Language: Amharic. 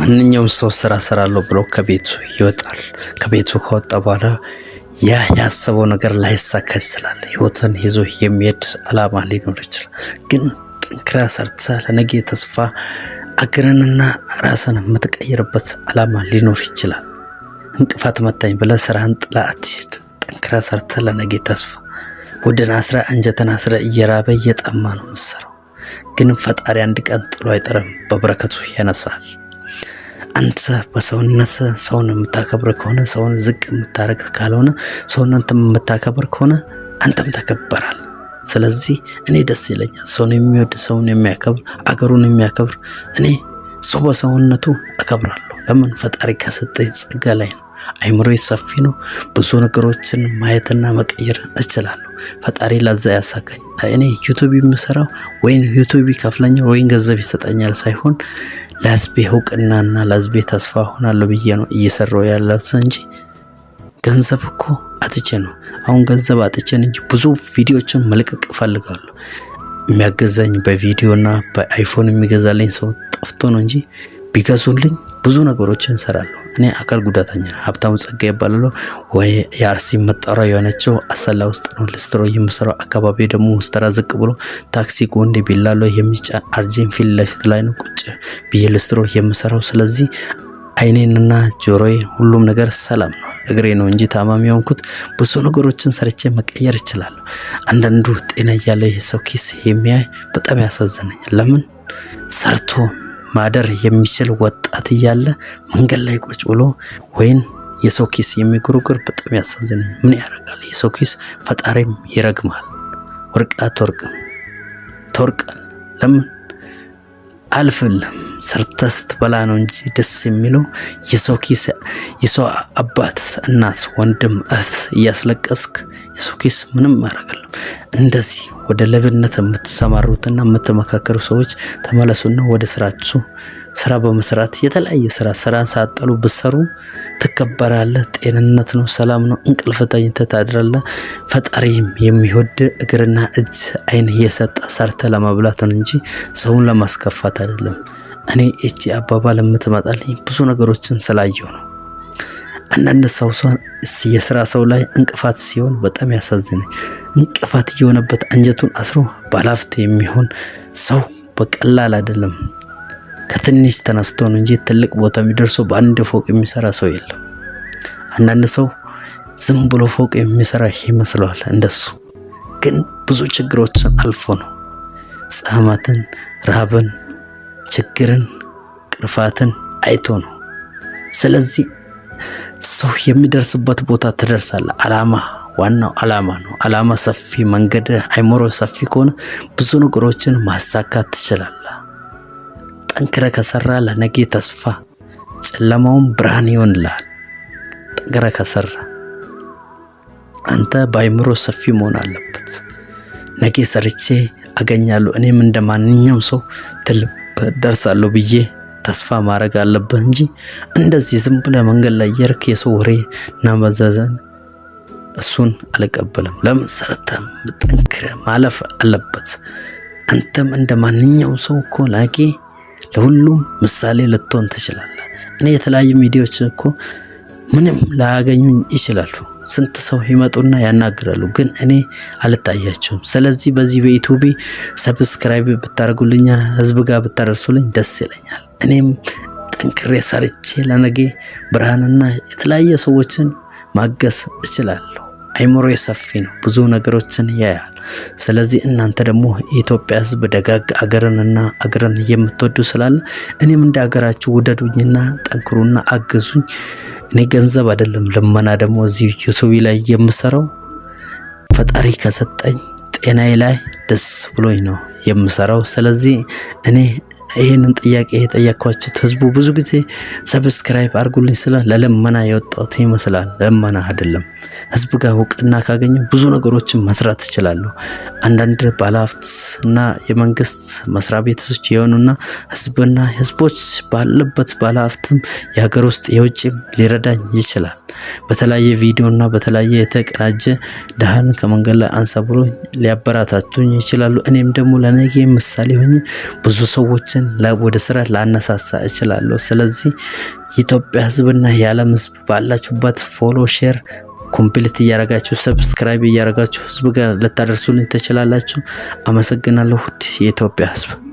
ማንኛውም ሰው ስራ እሰራለሁ ብሎ ከቤቱ ይወጣል። ከቤቱ ከወጣ በኋላ ያ ያሰበው ነገር ላይሳካ ይችላል። ህይወትን ይዞ የሚሄድ አላማ ሊኖር ይችላል። ግን ጠንክረህ ሰርተህ ለነገ ተስፋ አገርንና ራስን የምትቀይርበት አላማ ሊኖር ይችላል። እንቅፋት መታኝ ብለህ ስራህን ጥለህ አትሂድ። ጠንክረህ ሰርተህ ለነገ ተስፋ ወደን አስረህ አንጀትን አስረህ እየራበ እየጠማ ነው የምትሰራው። ግን ፈጣሪ አንድ ቀን ጥሎ አይጠርም፣ በበረከቱ ያነሳል። አንተ በሰውነት ሰውን የምታከብር ከሆነ፣ ሰውን ዝቅ የምታደርግ ካልሆነ፣ ሰውን የምታከብር ከሆነ አንተም ተከበራል። ስለዚህ እኔ ደስ ይለኛል ሰውን የሚወድ፣ ሰውን የሚያከብር፣ አገሩን የሚያከብር። እኔ ሰው በሰውነቱ አከብራለሁ። ለምን? ፈጣሪ ከሰጠኝ ጸጋ ላይ ነው። አይምሮ ሰፊ ነው። ብዙ ነገሮችን ማየትና መቀየር እችላለሁ። ፈጣሪ ለዛ ያሳካኝ። እኔ ዩቱብ የምሰራው ወይም ዩቱብ ይከፍለኛል ወይም ገንዘብ ይሰጠኛል ሳይሆን ለህዝቤ እውቅናና ለህዝቤ ተስፋ ሆናለሁ ብዬ ነው እየሰራው ያለሁት እንጂ ገንዘብ እኮ አጥቼ ነው። አሁን ገንዘብ አጥቼ እንጂ ብዙ ቪዲዮችን መልቀቅ እፈልጋለሁ። የሚያገዛኝ በቪዲዮና በአይፎን የሚገዛልኝ ሰው ጠፍቶ ነው እንጂ ቢገዙልኝ ብዙ ነገሮችን እንሰራለሁ። እኔ አካል ጉዳተኛ ነኝ። ሀብታሙ ጸጋ ይባላለሁ። ወይ የአርሲ መጠሪያ የሆነችው አሰላ ውስጥ ነው ልስትሮ የምሰራው። አካባቢ ደግሞ ውስተራ ዝቅ ብሎ ታክሲ ጎንዴ ቢላሎ የሚጫን አርጂን ፊት ለፊት ላይ ነው ቁጭ ብዬ ልስትሮ የምሰራው። ስለዚህ አይኔንና ጆሮዬ ሁሉም ነገር ሰላም ነው። እግሬ ነው እንጂ ታማሚ የሆንኩት። ብዙ ነገሮችን ሰርቼ መቀየር እችላለሁ። አንዳንዱ ጤና እያለ የሰው ኪስ የሚያይ በጣም ያሳዝነኛል። ለምን? ሰርቶ ማደር የሚችል ወጣት እያለ መንገድ ላይ ቁጭ ብሎ ወይን የሰው ኪስ የሚጎረጉር በጣም ያሳዝነኛል። ምን ያደርጋል? የሰው ኪስ ፈጣሪም ይረግማል። ወርቅ አትወርቅም፣ ትወርቃል። ለምን አልፍልም? ሰርተህ ስትበላ ነው እንጂ ደስ የሚለው። የሰው ኪስ፣ የሰው አባት፣ እናት፣ ወንድም፣ እህት እያስለቀስክ የሰው ኪስ ምንም አያደርግልም። እንደዚህ ወደ ሌብነት የምትሰማሩትና የምትመካከሩ ሰዎች ተመለሱና ወደ ስራችሁ። ስራ በመስራት የተለያየ ስራ ስራን ሳትጠሉ ብትሰሩ ትከበራለህ። ጤንነት ነው፣ ሰላም ነው። እንቅልፍ ተኝተህ ታድራለህ። ፈጣሪም የሚወድ እግርና እጅ አይን እየሰጠ ሰርተህ ለመብላት ነው እንጂ ሰውን ለማስከፋት አይደለም። እኔ እቺ አባባል የምትመጣልኝ ብዙ ነገሮችን ስላየሁ ነው። አንዳንድ ሰው የስራ ሰው ላይ እንቅፋት ሲሆን በጣም ያሳዝነኝ። እንቅፋት እየሆነበት አንጀቱን አስሮ ባለሀብት የሚሆን ሰው በቀላል አይደለም። ከትንሽ ተነስቶ ነው እንጂ ትልቅ ቦታ የሚደርሰው በአንድ ፎቅ የሚሰራ ሰው የለም። አንዳንድ ሰው ዝም ብሎ ፎቅ የሚሰራ ይመስለዋል። እንደሱ ግን ብዙ ችግሮችን አልፎ ነው። ጻማትን፣ ረሃብን፣ ችግርን፣ ቅርፋትን አይቶ ነው። ስለዚህ ሰው የሚደርስበት ቦታ ትደርሳለህ። አላማ ዋናው አላማ ነው። አላማ ሰፊ፣ መንገድ አይምሮ ሰፊ ከሆነ ብዙ ነገሮችን ማሳካት ትችላለህ። ጠንክረህ ከሰራ ለነገ ተስፋ ጨለማውን ብርሃን ይሆንልሃል። ጠንክረህ ከሰራ አንተ በአይምሮ ሰፊ መሆን አለበት። ነገ ሰርቼ አገኛለሁ እኔም እንደ ማንኛውም ሰው ትልቅ ደርሳለሁ ብዬ ተስፋ ማድረግ አለብህ እንጂ እንደዚህ ዝም ብለህ መንገድ ላይ የርክ የሰው ወሬ እና መዘዘን እሱን አልቀበልም። ለምን? ሰርተህ ጠንክረህ ማለፍ አለበት። አንተም እንደ ማንኛውም ሰው እኮ ላቂ ለሁሉም ምሳሌ ልትሆን ትችላለህ። እኔ የተለያዩ ሚዲያዎች እኮ ምንም ላያገኙኝ ይችላሉ። ስንት ሰው ይመጡና ያናግራሉ፣ ግን እኔ አልታያቸውም። ስለዚህ በዚህ በዩቱብ subscribe ብታደርጉልኝ፣ ህዝብ ጋር ብታደርሱልኝ ደስ ይለኛል። እኔም ጠንክሬ ሰርቼ ለነገ ብርሃንና የተለያየ ሰዎችን ማገዝ እችላለሁ። አይምሮ ሰፊ ነው፣ ብዙ ነገሮችን ያያል። ስለዚህ እናንተ ደግሞ የኢትዮጵያ ህዝብ ደጋግ አገርንና አገርን የምትወዱ ስላለ እኔም እንደ አገራችሁ ውደዱኝና ጠንክሩና አግዙኝ። እኔ ገንዘብ አይደለም ልመና ደግሞ እዚህ ዩቱብ ላይ የምሰራው ፈጣሪ ከሰጠኝ ጤናዬ ላይ ደስ ብሎኝ ነው የምሰራው። ስለዚህ እኔ ይህንን ጥያቄ የጠየኳችሁ ህዝቡ ብዙ ጊዜ subscribe አድርጉልኝ ስለ ለልመና የወጣሁት ይመስላል። ልመና አይደለም። ህዝብ ጋር እውቅና ካገኘው ብዙ ነገሮችን መስራት እችላለሁ። አንዳንድ ባለሀብት እና የመንግስት መስሪያ ቤቶች የሆኑና ህዝብና ህዝቦች ባለበት ባለሀብትም የሀገር ውስጥ የውጭም ሊረዳኝ ይችላል። በተለያየ ቪዲዮ እና በተለያየ የተቀናጀ ድሃን ከመንገድ ላይ አንሳ ብሎ ሊያበረታቱኝ ይችላሉ። እኔም ደግሞ ለነገ ምሳሌ ሆኜ ብዙ ሰዎችን ወደ ስራ ላነሳሳ እችላለሁ። ስለዚህ የኢትዮጵያ ሕዝብና የዓለም ሕዝብ ባላችሁበት follow፣ share፣ complete እያረጋችሁ፣ subscribe እያረጋችሁ ህዝብ ጋር ልታደርሱልኝ ትችላላችሁ። አመሰግናለሁ። ውድ የኢትዮጵያ ሕዝብ።